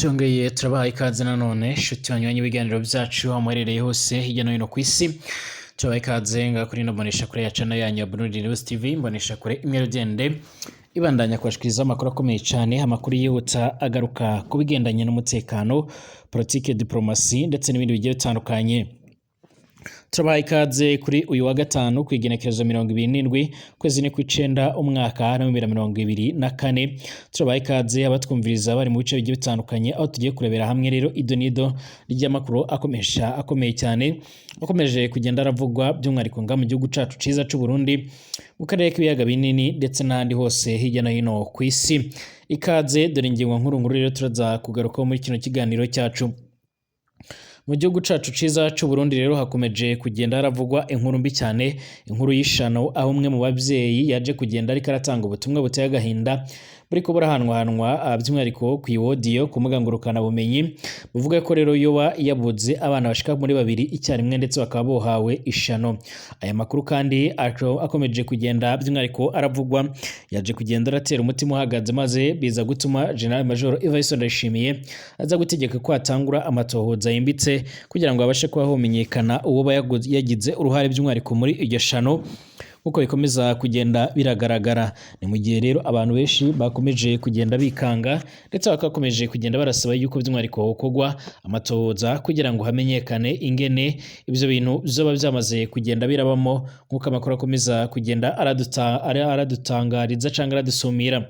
Turongeye turabaha ikaze nanone shuti banywanyi ibiganiro byacu aho muherereye hose hirya no hino ku isi. Turabaha ikaze ngaha kuri ino mboneshakure ya channel yanyu ya Burundi News TV, mboneshakure imwe rugende ibandanya kubashikiriza amakuru akomeye cyane, amakuru yihuta agaruka ku bigendanye n'umutekano, politike, diplomasi ndetse n'ibindi bigiye bitandukanye. Turabaha ikaze kuri uyu wa gatanu ku igenekerezo 27 kwezi ni kw'icenda umwaka wa 2024. Turabaha ikaze abatwumviriza bari mu bice bigiye bitandukanye, aho tugiye kurebera hamwe rero ido n'ido ry'amakuru akomesha akomeye cyane akomeje kugenda aravugwa, by'umwihariko nga mu gihugu cacu ciza c'u Burundi, mu karere k'ibiyaga binini ndetse n'ahandi hose hirya no hino ku isi. Ikaze, dore ingingo nkuru nkuru rero turaza kugarukaho muri kino kiganiro cyacu. Mu gihugu cacu ciza c'u Burundi rero hakomeje kugenda haravugwa inkuru mbi cyane, inkuru y'ishano, aho umwe mu bavyeyi yaje kugenda ariko aratanga ubutumwa buteye agahinda buriko burahanwahanwa by'umwihariko ku iwodiyo ku mbuga ngurukanabumenyi, buvuga ko rero yoba yabuze abana bashika muri babiri icyarimwe ndetse bakaba bohawe ishano. Aya makuru kandi akomeje kugenda by'umwihariko aravugwa, yaje kugenda aratera umutima uhagaze, maze biza gutuma General Major Evariste Ndayishimiye aza gutegeka ko hatangura amatohoza yimbitse kugira ngo abashe kuba homenyekana uwo yagize uruhare by'umwihariko muri iryo shano, nkuko bikomeza kugenda biragaragara. Ni mu gihe rero abantu benshi bakomeje kugenda bikanga ndetse bakakomeje kugenda barasaba yuko by'umwihariko hokorwa amatohoza kugira ngo hamenyekane ingene ibyo bintu vyoba byamaze kugenda birabamo, nkuko amakuru akomeza kugenda aradutangariza canke aradusumira.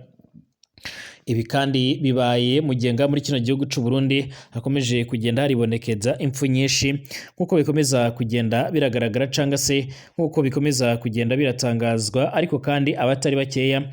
Ibi kandi bibaye mu gihe ngaha muri kino gihugu c'u Burundi hakomeje kugenda haribonekeza impfu nyinshi, nkuko bikomeza kugenda biragaragara canga se nkuko bikomeza kugenda biratangazwa, ariko kandi abatari bakeya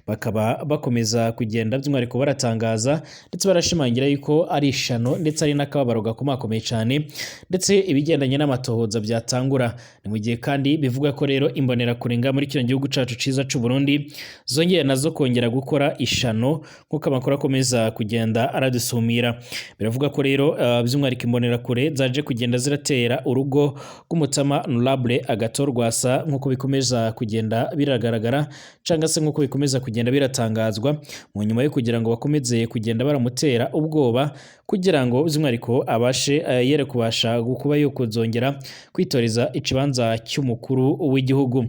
bakaba bakomeza kugenda by'umwihariko baratangaza ndetse barashimangira yuko ari ishano ndetse ari n'akababaro gakomakomeye cyane, ndetse ibigendanye n'amatohoza byatangura. Ni mu gihe kandi bivuga ko rero imbonerakure ngaha muri kino gihugu cacu ciza c'u Burundi zongeye nazo kongera gukora ishano, nkuko amakuru akomeza kugenda aradusumira. Biravuga ko rero by'umwihariko imbonerakure zaje kugenda ziratera urugo rw'umutama Honorable Agathon Rwasa, nkuko bikomeza kugenda biragaragara canga se nkuko bikomeza kugenda biratangazwa, mu nyuma yo kugira ngo bakomeze kugenda baramutera ubwoba kugira ngo by'umwihariko abashe yere kubasha kuba yo kuzongera kwitoreza ikibanza cy'umukuru w'igihugu.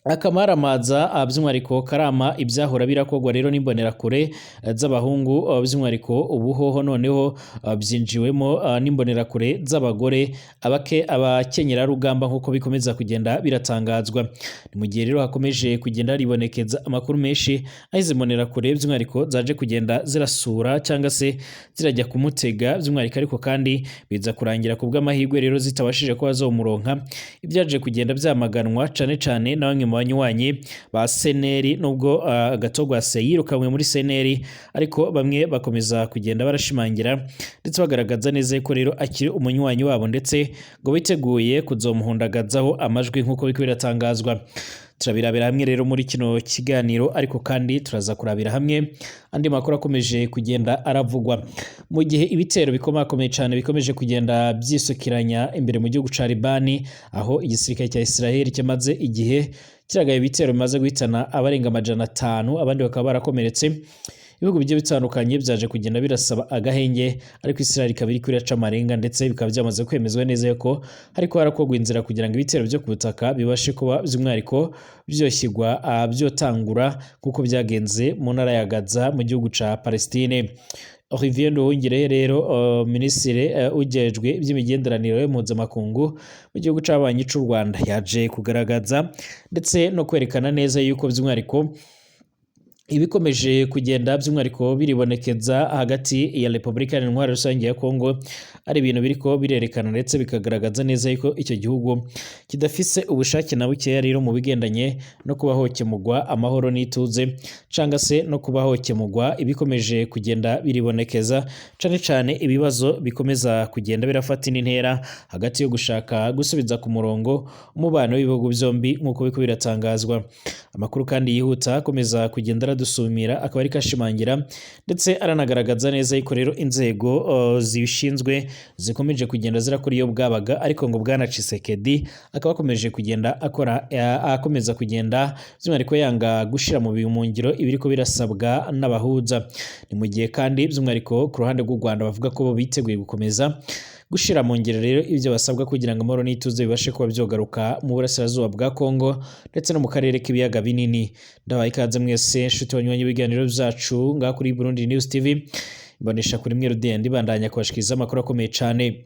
Akamaramaza by'umwihariko karama ibyahora birakorwa rero n'imbonerakure z'abahungu, by'umwihariko ubuhoho noneho byinjiwemo n'imbonerakure z'abagore, abake abakenyerarugamba, nk'uko bikomeza kugenda biratangazwa. Ni mu gihe rero hakomeje kugenda haribonekeza amakuru menshi aho izi mbonerakure by'umwihariko zaje kugenda zirasura cyangwa se zirajya kumutega by'umwihariko, ariko kandi biza kurangira ku bw'amahirwe rero zitabashije kuba zomuronka, ibyaje kugenda byamaganwa cane cane na bamwe mu banywanyi ba Seneri, nubwo Agathon Rwasa yirukanwe muri Seneri, ariko bamwe bakomeza kugenda barashimangira ndetse bagaragaza neza ko rero akiri umunywanyi wabo ndetse ngo biteguye kuzomuhundagazaho amajwi, nk'uko biriko biratangazwa. Turabirabira hamwe rero muri kino kiganiro, ariko kandi turaza kurabira hamwe andi makuru akomeje kugenda aravugwa mu gihe ibitero bikomakomeye cyane bikomeje kugenda byisukiranya imbere mu gihugu ca Libani, aho igisirikare cya Israel kimaze igihe kiragaye ibitero bimaze guhitana abarenga 500, abandi bakaba barakomeretse. Ibihugu bigiye bitandukanye byaje kugenda birasaba agahenge, ariko Israel ikaba iriko iraca amarenga, ndetse bikaba byamaze kwemezwa neza yuko hariko harakorwa inzira kugira ngo ibitero byo ku butaka bibashe kuba by'umwihariko byoshyirwa byotangura, nk'uko byagenze mu ntara ya Gaza mu gihugu ca Palestine. Olivier Nduhungirehe rero, minisitiri ujejwe iby'imigenderanire mpuzamakungu mu gihugu c'abanyi c'u Rwanda, yaje kugaragaza ndetse no kwerekana neza yuko by'umwihariko ibikomeje kugenda by'umwihariko biribonekeza hagati ya Repubulika Iharanira Intwaro Rusange ya Kongo ari ibintu biriko birerekana ndetse bikagaragaza neza yuko icyo gihugu kidafise ubushake na bukeya rero mu bigendanye no kuba hokemurwa amahoro n'ituze, canga se no kuba hokemurwa ibikomeje kugenda biribonekeza, cane cane ibibazo bikomeza kugenda birafata indi ntera hagati yo gushaka gusubiza ku murongo umubano w'ibihugu byombi, nk'uko biriko biratangazwa. Amakuru kandi yihuta akomeza kugenda aradusumira akaba ariko ashimangira ndetse aranagaragaza neza yuko rero inzego zibishinzwe zikomeje kugenda zirakora iyo bwabaga, ariko ngo bwana Tshisekedi akaba akomeje kugenda akora akomeza kugenda by'umwihariko yanga gushira mu ngiro ibiriko birasabwa n'abahuza. Ni mu gihe kandi by'umwihariko ku ruhande rw'u Rwanda bavuga ko bo biteguye gukomeza gushira mu ngiro rero ibyo basabwa kugira ngo amahoro n'ituze bibashe kuba byogaruka mu burasirazuba bwa Kongo ndetse no mu karere k'ibiyaga binini. Ndabaha ikaze mwese nshuti banywanyi ibiganiro byacu ngaha kuri Burundi News TV, imbonesha kuri mwe rudende ibandanya kubashikiriza amakuru akomeye cane.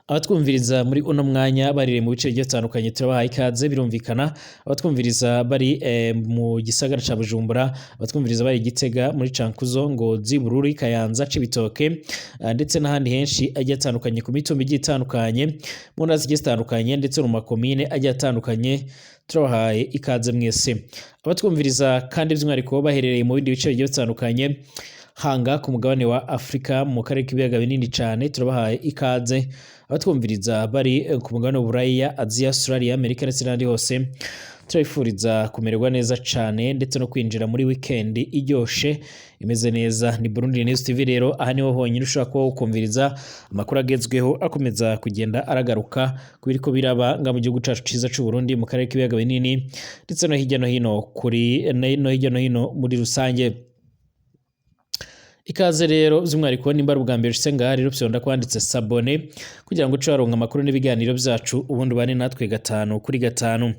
Abatwumviriza muri uno mwanya barire mu bice bigiye bitandukanye turabahaye ikaze, birumvikana. Abatwumviriza bari mu gisagara ca Bujumbura, abatwumviriza bari Gitega, muri Cankuzo, Ngozi, Bururi, Kayanza, Cibitoke, ndetse n'ahandi henshi agiye atandukanye ku mitumba igiye itandukanye, mu ntara zigiye zitandukanye ndetse no mu makomine agiye atandukanye, turabahaye ikaze mwese. Abatwumviriza kandi by'umwihariko baherereye mu bindi bice bigiye bitandukanye hanga ku mugabane wa Afrika mu karere k'ibiyaga binini cane, turabahaye ikaze. Abatwumviriza bari ku mugabane w'Uburaya, Aziya, Australia, Amerika ndetse n'ahandi hose, turabifuriza kumererwa neza cane ndetse no kwinjira muri weekend iryoshe imeze neza. Ni Burundi News TV rero, aha niho honyine ushobora kuba wukumviriza amakuru agezweho akomeza kugenda aragaruka ku biriko biraba nga mu gihugu cacu ciza c'u Burundi, mu karere k'ibiyaga binini ndetse no hirya no hino kuri no hirya no hino muri rusange. Ikaze rero by'umwihariko nimba ari ubwa mbere ushitse ngaha rero fyonda kwanditse s'abonner kugira ngo uce waronka amakuru n'ibiganiro byacu, ubundi ubane natwe gatanu kuri gatanu.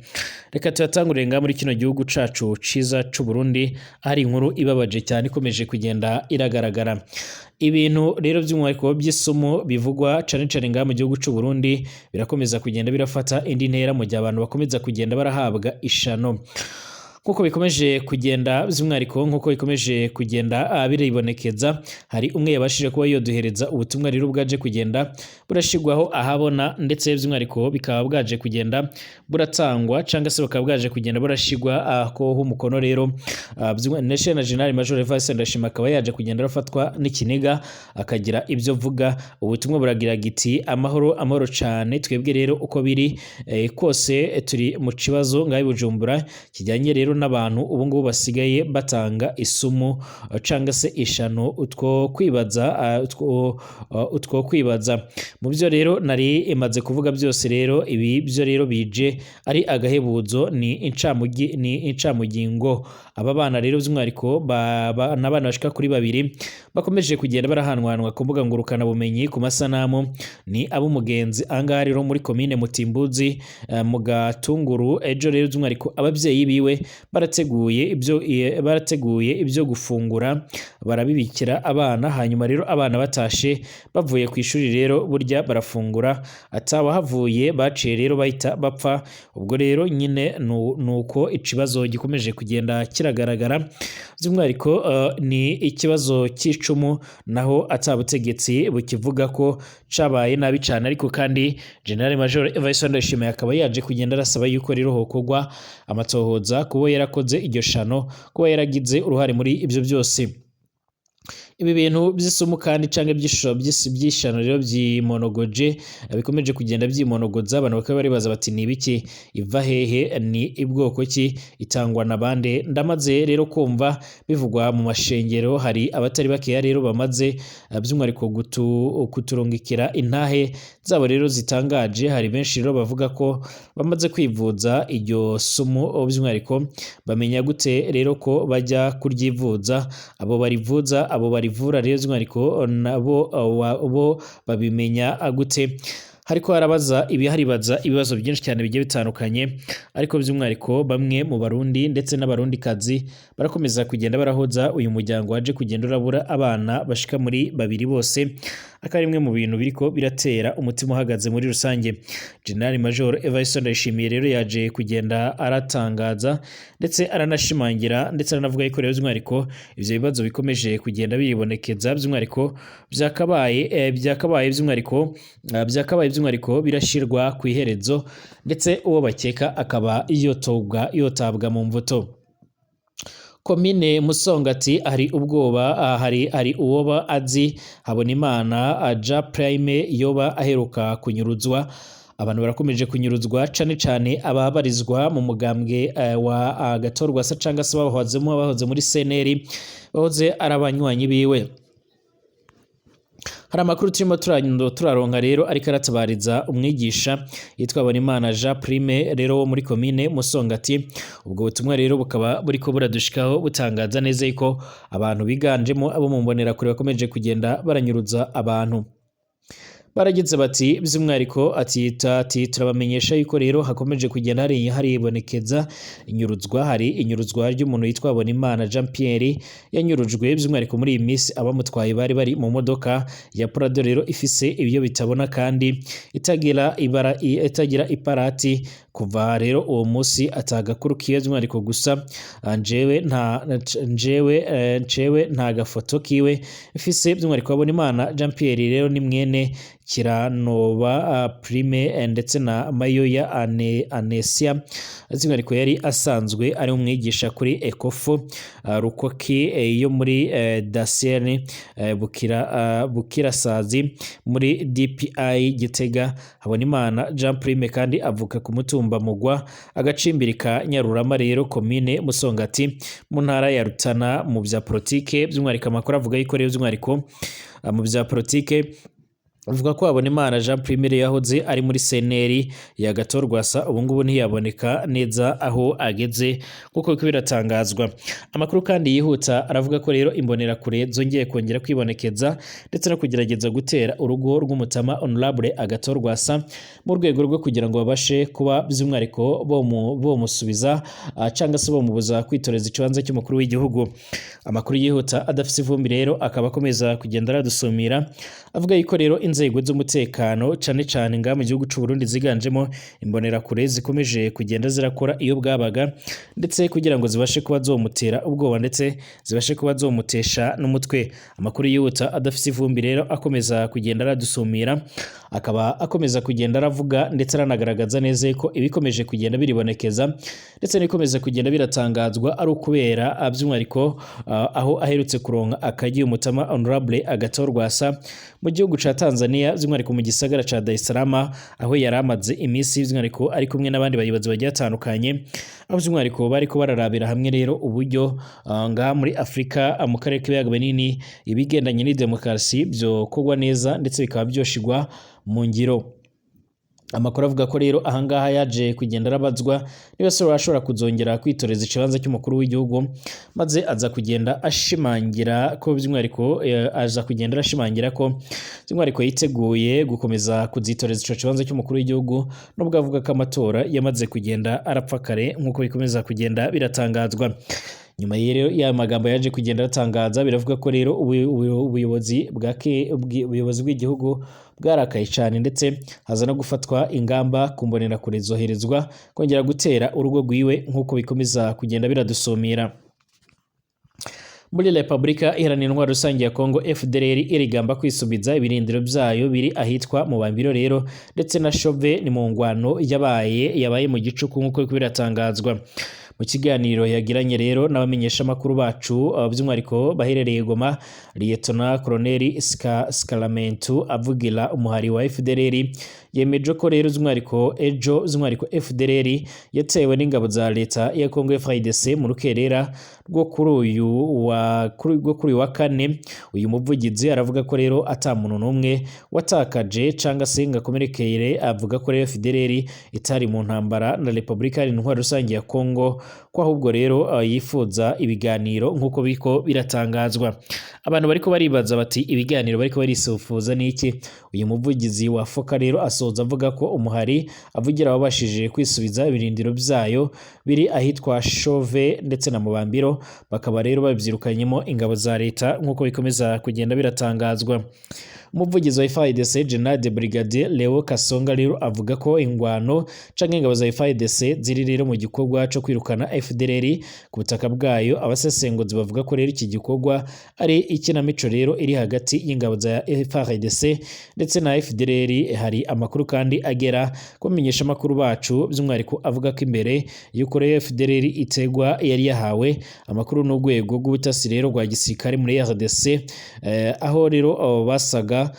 Reka tuyatangurire ngaha muri kino gihugu cacu ciza c'u Burundi, ahari inkuru ibabaje cyane ikomeje kugenda iragaragara. Ibintu rero by'umwihariko by'isumu bivugwa cane cane ngaha mu gihugu c'u Burundi birakomeza kugenda birafata indi ntera mu gihe abantu bakomeza kugenda barahabwa ishano. Nkuko bikomeje kugenda by'umwihariko, nkuko bikomeje kugenda biribonekeza, hari umwe yabashije kuba yoduhereza ubutumwa rero bwaje kugenda burashigwaho ahabona, ndetse by'umwihariko bikaba bwaje kugenda buratangwa cyangwa se bukaba bwaje kugenda burashigwa ko umukono rero na General Major Evariste Ndayishimiye akaba yaje kugenda arafatwa n'ikiniga akagira ibyo vuga. Ubutumwa buragira giti: amahoro amahoro cyane, twebwe rero uko biri kose turi mu kibazo ngaho Bujumbura kijyanye rero n'abantu ubu ngubu basigaye batanga isumu cyangwa se ishano utwo kwibaza utwo kwibaza mu byo rero nari imaze kuvuga byose. Rero ibi byo rero bije ari agahebuzo, ni incamugi ni incamugingo. Aba bana rero by'umwihariko n'abana bashika kuri babiri bakomeje kugenda barahanwanwa ku mbuga ngurukana bumenyi ku masanamu, ni ab'umugenzi ahangaha rero muri komine Mutimbuzi mu Gatunguru. Ejo rero by'umwihariko ababyeyi biwe barateguye ibyo gufungura barabibikira abana, hanyuma rero abana batashe bavuye ku ishuri rero burya barafungura, atawahavuye baciye rero bahita bapfa. Ubwo rero nyine nuko ikibazo gikomeje kugenda kiragaragara by'umwihariko ni ikibazo cy'icumu, naho atabutegetsi bukivuga ko cabaye nabi cyane. Ariko kandi General Major Evariste Ndayishimiye akaba yaje kugenda arasaba yuko rero hokorwa amatohoza kuba yarakoze iryo shano, kuba yaragize uruhare muri ibyo byose. Ibi bintu by'isumu kandi canke by'ishano rero byimonogoje, bikomeje kugenda byimonogoza, abantu bakaba baribaza bati ni ibiki, iva hehe, ni ibwoko ki, itangwa na bande? Ndamaze rero kumva bivugwa mu mashengero, hari abatari bakeya rero bamaze by'umwihariko kuturungikira intahe zabo rero zitangaje. Hari benshi rero bavuga ko bamaze kwivuza iryo sumu by'umwihariko. Bamenya gute rero ko bajya kuryivuza? Abo barivuza, abo barivura rero by'umwihariko nabo bo babimenya gute? Hariko harabaza ibiharibaza ibibazo byinshi cyane bigiye bitandukanye, ariko by'umwihariko bamwe mu Barundi ndetse n'Abarundikazi barakomeza kugenda barahoza uyu muryango waje kugenda urabura abana bashika muri babiri bose, akaba ari imwe mu bintu biriko biratera umutima uhagaze muri rusange. General Major Evariste Ndayishimiye rero yaje kugenda aratangaza ndetse aranashimangira ndetse aranavuga yuko rero by'umwihariko ivyo bibazo bikomeje kugenda biribonekeza by'umwihariko byakabaye by'umwihariko byakabaye by'umwihariko birashirwa ku iherezo, ndetse uwo bakeka akaba yotabwa mu mvuto. Komine Musongati hari ubwoba, hari uwoba azi Habonimana Ja Prime yoba aheruka kunyuruzwa. Abantu barakomeje kunyuruzwa, cane cane ababarizwa mu mugambwe wa Agathon Rwasa, canga se bahozemo, bahoze muri CNL, bahoze ari abanywanyi biwe. Hari amakuru turimo turaronka rero, ariko aratabariza umwigisha yitwa Habonimana Jean Prime rero wo muri komine Musongati. Ubwo butumwa rero bukaba buriko buradushikaho butangaza neza yuko abantu biganjemo abo mu mbonerakure bakomeje kugenda baranyuruza abantu. Baragize bati by'umwihariko ati turabamenyesha yuko rero hakomeje kugenda haribonekeza inyuruzwa, hari inyuruzwa ry'umuntu yitwa Habonimana Jean Pierre yanyurujwe by'umwihariko muri iyi minsi. Abamutwaye bari bari mu modoka ya Prado rero ifise ibyo bitabona kandi itagira ibara, itagira iparati. Kuva rero uwo munsi atagakuru kiwe by'umwihariko, gusa njewe nta gafoto kiwe mfise. By'umwihariko Habonimana Jean Pierre rero ni mwene Kiranoba Prime ndetse na Mayoya Anesia. By'umwihariko yari asanzwe ari umwigisha kuri Ecofo Rukoki yo muri Dasienne Bukirasazi muri DPI Gitega. Habonimana Jean Prime kandi avuka ku mutumba Mugwa, agacimbiri ka Nyarurama rero, komine Musongati, mu ntara ya Rutana. Mu bya politike, by'umwihariko amakuru avuga yuko rero by'umwihariko mu bya politike avuga ko Habonimana Jean Prime yahoze ari muri CNL ya Agathon Rwasa, ubu ngubu ntiyaboneka neza aho ageze kuko biriko biratangazwa. Amakuru kandi yihuta aravuga ko rero imbonerakure zongeye kongera kwibonekeza ndetse no kugerageza gutera urugo rw'umutama Honorable Agathon Rwasa mu rwego rwo kugira ngo babashe kuba by'umwihariko bomusubiza cyangwa se bomubuza kwitoreza ikibanza cy'umukuru w'igihugu. Amakuru yihuta adafite ivumbi rero akaba akomeza kugenda aradusumira avuga yuko rero inzego z'umutekano, cane cane ngaha mu gihugu c'u Burundi, ziganjemo imbonerakure, zikomeje kugenda zirakora iyo bwabaga ndetse kugira ngo zibashe kuba zomutera ubwoba ndetse zibashe kuba zomutesha n'umutwe. Amakuru yihuta adafite ivumbi rero akomeza kugenda aradusumira akaba akomeza kugenda aravuga ndetse aranagaragaza neza ko ibikomeje kugenda biribonekeza ndetse n'ibikomeza kugenda biratangazwa ari ukubera by'umwihariko aho aherutse kuronka akagiye umutama Honorable Agathon Rwasa mu gihugu ca Tanzania, by'umwihariko mu gisagara ca Dar es Salaam, aho yari amaze iminsi by'umwihariko ari kumwe n'abandi bayobozi bagiye batandukanye, aho by'umwihariko bariko bararabira hamwe rero uburyo ngaha muri Afrika, mu karere k'ibiyaga binini, ibigendanye n'idemokarasi byokorwa neza ndetse bikaba byoshigwa mu ngiro. Amakuru avuga ko rero ahangaha yaje kugenda arabazwa niba se ashobora kuzongera kwitoreza ikibanza cy'umukuru w'igihugu, maze aza kugenda ashimangira ko by'umwihariko aza kugenda arashimangira ko by'umwihariko yiteguye gukomeza kuzitoreza ico kibanza cy'umukuru w'igihugu, nubwo avuga ko amatora yamaze kugenda arapfa kare nk'uko bikomeza kugenda biratangazwa. Nyuma rero y'aya magambo yaje kugenda aratangaza, biravuga ko rero ubuyobozi bwa ubuyobozi bw'igihugu bwarakaye cyane, ndetse haza no gufatwa ingamba ku mbonerakure zoherezwa kongera gutera urugo rwiwe nk'uko bikomeza kugenda biradusumira. Muri Repubulika Iharanira Intwaro Rusange ya Kongo, FDLR irigamba kwisubiza ibirindiro byayo biri ahitwa mu Bambiro rero ndetse na Shove, ni mu ngwano yabaye mu gicuku nk'uko biriko biratangazwa. Mu kiganiro yagiranye rero n'abamenyeshamakuru bacu, by'umwihariko baherereye Goma, Lieutenant Colonel Skalamentu avugira umuhari wa FDLR yemeje ko rero by'umwihariko ejo by'umwihariko FDLR yatewe n'ingabo za leta ya Congo FARDC mu rukerera rwo kuri uyu wa kane. Uyu muvugizi aravuga ko rero ata muntu n'umwe watakaje canga se ngo akomerekere. Avuga ko rero FDLR itari mu ntambara na Repubulika Iharanira Intwaro Rusange ya Congo, ko ahubwo rero yifuza ibiganiro nk'uko biriko biratangazwa. Abantu bariko baribaza bati ibiganiro bariko barisufuza niki? Uyu muvugizi wa FOCA rero asoza avuga ko umuhari avugira wabashije kwisubiza ibirindiro byayo biri ahitwa Shove ndetse na Mubambiro, bakaba rero babyirukanyemo ingabo za leta nk'uko bikomeza kugenda biratangazwa. Umuvugizi wa FARDC, General de Brigadier Leo Kasonga, rero avuga ko ingwano canke ingabo za FARDC ziri rero mu gikorwa co kwirukana FDLR ku butaka bwayo. Abasesenguzi bavuga ko rero iki gikorwa ari ikinamico rero iri hagati y'ingabo za FARDC ndetse na FDLR. Hari amakuru kandi agera kumenyesha amakuru bacu by'umwihariko avuga ko imbere y'uko rero FDLR itegwa yari yahawe amakuru n'urwego rw'ubutasi rero rwa gisirikare muri RDC, aho rero abo basaga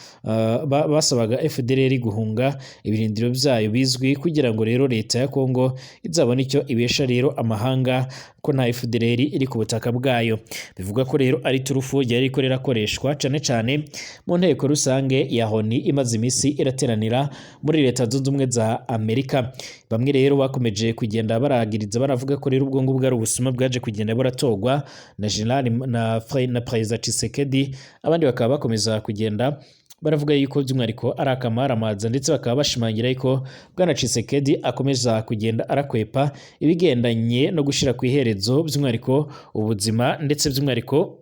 basabaga FDLR guhunga ibirindiro byayo bizwi, kugira ngo rero leta ya Kongo izabone icyo ibesha rero amahanga ko nta FDLR iri ku butaka bwayo. Bivuga ko rero ari turufu ryari riko rirakoreshwa cane cane mu nteko rusange ya ONU imaze iminsi irateranira muri Leta Zunze Ubumwe za Amerika. Bamwe rero bakomeje kugenda baragiriza, baravuga ko rero ubwo ngubwo ari ubusuma bwaje kugenda buratorwa na General na Perezida Tshisekedi, abandi bakaba bakomeza kugenda baravuga yuko by'umwihariko ari akamaramaza, ndetse bakaba bashimangira yuko Bwana Tshisekedi akomeza kugenda arakwepa ibigendanye no gushira ku iherezo by'umwihariko ubuzima, ndetse by'umwihariko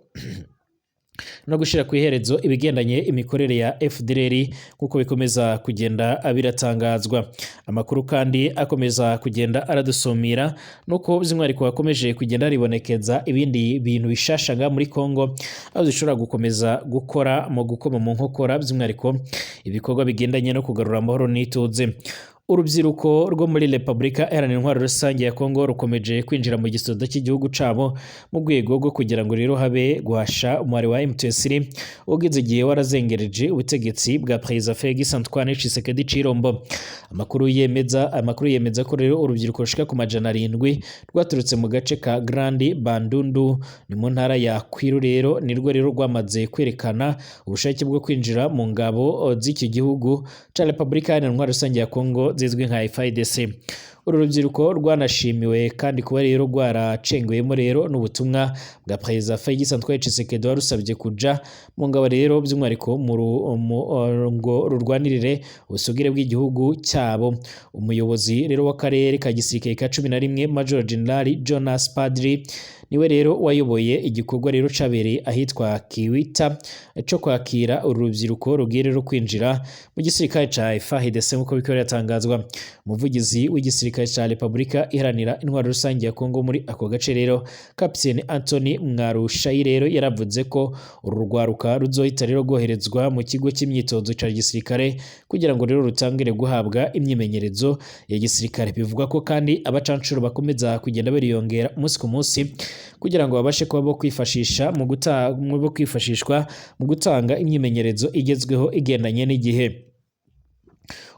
no gushyira ku iherezo ibigendanye imikorere ya FDLR, kuko bikomeza kugenda biratangazwa. Amakuru kandi akomeza kugenda aradusumira nuko by'umwihariko hakomeje kugenda ribonekeza ibindi bintu bishashaga muri Kongo, aho zishobora gukomeza gukora mu gukoma mu nkokora by'umwihariko ibikorwa bigendanye no kugarura amahoro n'ituze. Urubyiruko rwo muri Repubulika Iharanira Intwaro Rusange ya Kongo rukomeje kwinjira mu gisoda cy'igihugu cabo mu rwego rwo kugira ngo rero habe guhasha umubare wa M23 ugize igihe warazengereje ubutegetsi bwa Perezida Felix Antoine Tshisekedi Tshilombo. Amakuru yemeza ko rero urubyiruko rushika ku 700 rwaturutse mu gace ka Grand Bandundu, ni mu ntara ya Kwilu, rero nirwo rero rwamaze kwerekana ubushake bwo kwinjira mu ngabo z'iki gihugu ca Repubulika Iharanira Intwaro Rusange ya Kongo zizwi nka FARDC. Uru rubyiruko rwanashimiwe kandi kuba rero rwaracengewemo rero n'ubutumwa bwa Perezida Felix Antoine Tshisekedi warusabye kuja mu ngabo rero by'umwihariko ngo rurwanirire ubusugire bw'igihugu cyabo. Umuyobozi rero w'akarere ka gisirikare ka 11, Major General Jonas Padri, niwe rero wayoboye igikorwa rero cabereye ahitwa Kiwita cyo kwakira uru rubyiruko rugiye rero kwinjira mu gisirikare ca FARDC, nk'uko bikaba biratangazwa. Umuvugizi w'igisirikare ca Repubulika Iharanira Intwaro Rusange ya Kongo muri ako gace rero, Captain Anthony Mwarushayi, rero yaravuze ko uru rwaruka ruzohita rero rwoherezwa mu kigo cy'imyitozo ca gisirikare kugira ngo rero rutangire guhabwa imyimenyerezo ya gisirikare. Bivugwa ko kandi abacancuro bakomeza kugenda bariyongera umunsi ku munsi kugira ngo babashe kuba bo kwifashisha mu guta bo kwifashishwa mu gutanga imyimenyerezo igezweho igendanye n'igihe.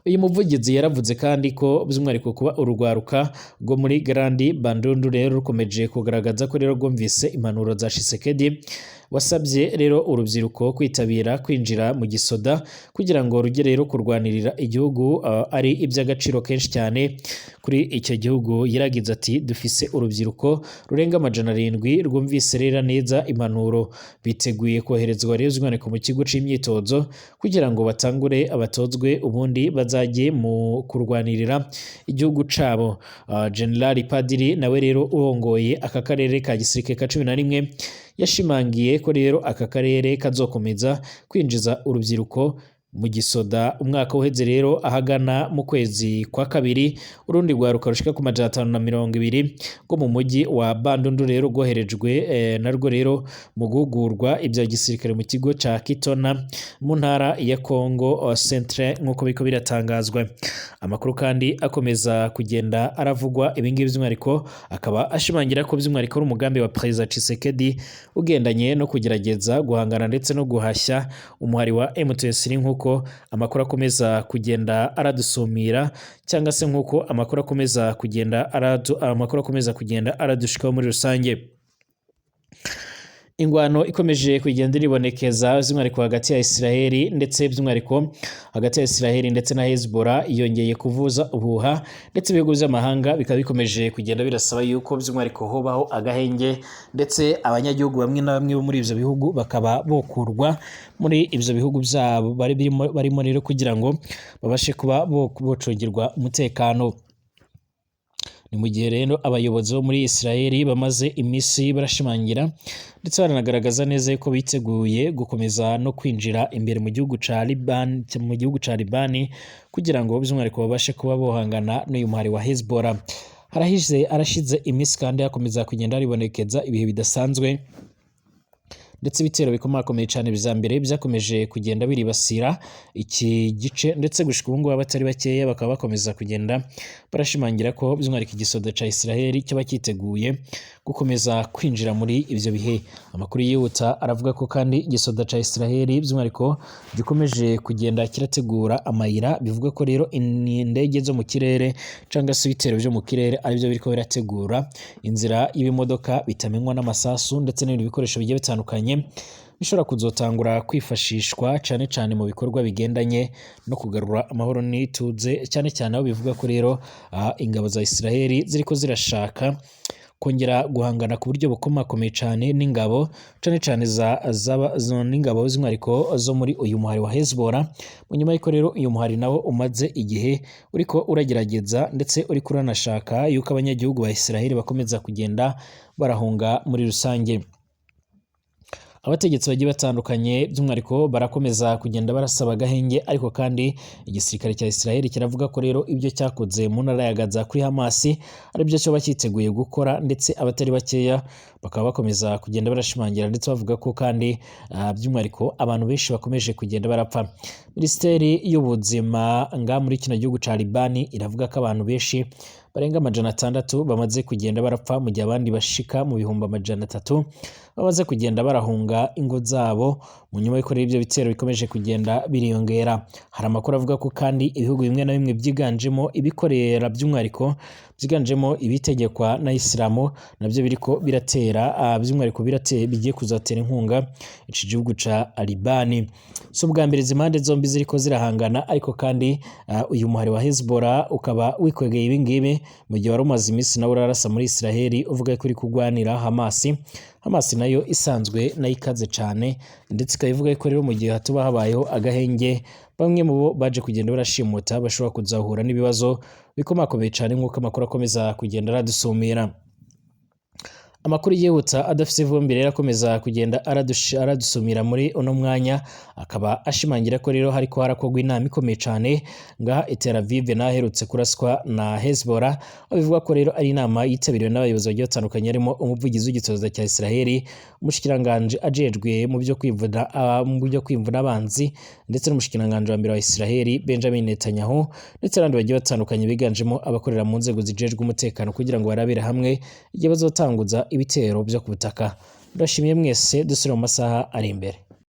Uyu muvugizi yaravuze kandi ko by'umwihariko kuba urugwaruka rwo muri Grand Bandundu rero rukomeje kugaragaza ko rero rwumvise impanuro za Tshisekedi wasabye rero urubyiruko kwitabira kwinjira mu gisoda kugira ngo rujye rero kurwanirira igihugu, ari iby'agaciro kenshi cyane kuri icyo gihugu. Yaragize ati: "Dufise urubyiruko rurenga 700 rwumvise rero neza impanuro, biteguye koherezwa rero by'umwihariko mu kigo c'imyitozo kugira ngo batangure abatozwe, ubundi bazajye mu kurwanirira igihugu cabo." General Padiri nawe rero urongoye aka karere ka gisirikare ka 11 yashimangiye ko rero aka karere kazokomeza kwinjiza urubyiruko mu gisoda. Umwaka uheze rero, ahagana mu kwezi kwa kabiri, urundi rwaruka rushika ku 520 rwo mu mujyi wa Bandundu rero rwoherejwe narwo rero mu guhugurwa ibya gisirikare mu kigo ca Kitona mu ntara ya Congo Centre, nk'uko biriko biratangazwa. Amakuru kandi akomeza kugenda aravugwa ibingibi by'umwihariko akaba ashimangira ko by'umwihariko ari umugambi wa Perezida Tshisekedi ugendanye no kugerageza guhangana ndetse no guhashya umuhari wa M23, nk'uko amakuru akomeza kugenda aradusumira, cyangwa se nk'uko amakuru akomeza kugenda aradushikaho muri rusange. Ingwano ikomeje kugenda iribonekeza by'umwihariko hagati ya Israeli ndetse by'umwihariko hagati ya Israeli ndetse na Hezbollah yongeye kuvuza ubuha, ndetse ibihugu by'amahanga bikaba bikomeje kugenda birasaba yuko by'umwihariko hobaho agahenge, ndetse abanyagihugu bamwe na bamwe bo muri ivyo bihugu bakaba bokurwa muri ivyo bihugu byabo bari barimo rero kugira ngo babashe kuba bocungirwa umutekano. Ni mu gihe rero abayobozi bo muri Israeli bamaze iminsi barashimangira ndetse baranagaragaza neza yuko biteguye gukomeza no kwinjira imbere mu gihugu ca Liban, mu gihugu ca Libani, kugira ngo by'umwihariko babashe kuba bohangana n'uyu muhari wa Hezbollah. Harashize iminsi kandi hakomeza kugenda haribonekeza ibihe bidasanzwe. Ndetse ibitero bikomakomeye cane vya mbere vyakomeje kugenda biribasira iki gice, ndetse gushika ubu ngubu abatari bakeya bakaba bakomeza kugenda barashimangira ko by'umwihariko igisoda ca Israel kiba cyiteguye gukomeza kwinjira muri ivyo bihe. Amakuru yihuta aravuga ko kandi igisoda ca Israel by'umwihariko gikomeje kugenda kirategura amayira, bivuga ko rero indege zo mu kirere cyangwa se ibitero vyo mu kirere aribyo biriko birategura inzira y'ibimodoka bitamenywa n'amasasu ndetse n'ibindi bikoresho bigiye bitandukanye bishobora kuzotangura kwifashishwa cane cane mu bikorwa bigendanye no kugarura amahoro n'ituze, cyane cyane aho bivuga ko rero ingabo za Israel ziriko zirashaka kongera guhangana ku buryo bukomakomeye cane n'ingabo cane cane n'ingabo z'umwihariko zo muri uyu muhari wa Hezbollah. Mu nyuma y'uko rero uyu muhari nawo umaze igihe uriko uragerageza ndetse uriko uranashaka yuko abanyagihugu ba Israel bakomeza kugenda barahunga muri rusange. Abategetsi bagiye batandukanye by'umwihariko barakomeza kugenda barasaba agahenge, ariko kandi igisirikare cya Israel kiravuga ko rero ibyo cyakoze mu ntara ya Gaza kuri Hamas ari byo cyoba cyiteguye gukora, ndetse abatari bakeya bakaba bakomeza kugenda barashimangira ndetse bavuga ko kandi by'umwihariko abantu benshi bakomeje kugenda barapfa. Minisiteri y'ubuzima nga muri kino gihugu ca Libani iravuga ko abantu benshi barenga 600 bamaze kugenda barapfa, mu gihe abandi bashika mu 300,000 bamaze kugenda barahunga ingo zabo mu nyuma y'uko rero ibyo bitero bikomeje kugenda biriyongera. Hari amakuru avuga ko kandi ibihugu bimwe na bimwe byiganjemo ibikorera by'umwihariko byiganjemo ibitegekwa na Isilamu nabyo biriko biratera by'umwihariko bigiye kuzatera inkunga ici gihugu ca Libani. Si ubwa mbere izi mpande zombi ziriko zirahangana, ariko kandi uyu muhari wa Hezbollah ukaba wikwegeye ibi ngibi mu gihe wari umaze iminsi nawe urarasa muri Israel uvuga ko uri kurwanira Hamas. Hamas nayo isanzwe nayo ikaze cane, ndetse ikaba ivuga ko rero mu gihe hatuba habayeho agahenge bamwe mu bo baje kugenda barashimuta bashobora kuzahura n'ibibazo bikomakomeye cane, nk'uko amakuru akomeza kugenda aradusumira. Amakuru yihuta adafise ivumbi rero akomeza kugenda aradusumira muri uno mwanya, akaba ashimangira ko rero hariko harakorwa inama ikomeye cane ngaha i Tel Aviv n'aherutse kuraswa na Hezbollah, aho bivuga ko rero ari inama yitabiriwe n'abayobozi bagiye batandukanye harimo umuvugizi w'igitoza cya Israel, umushikiranganji ajejwe mu byo kwivuna mu byo kwivuna abanzi, ndetse n'umushikiranganji wa mbere wa Israel Benjamin Netanyahu, ndetse n'abandi bagiye batandukanye biganjemo abakorera mu nzego zijejwe umutekano kugira ngo barabire hamwe igihe bazotanguza ibitero byo ku butaka. Ndashimiye mwese, dusubire mu masaha ari imbere.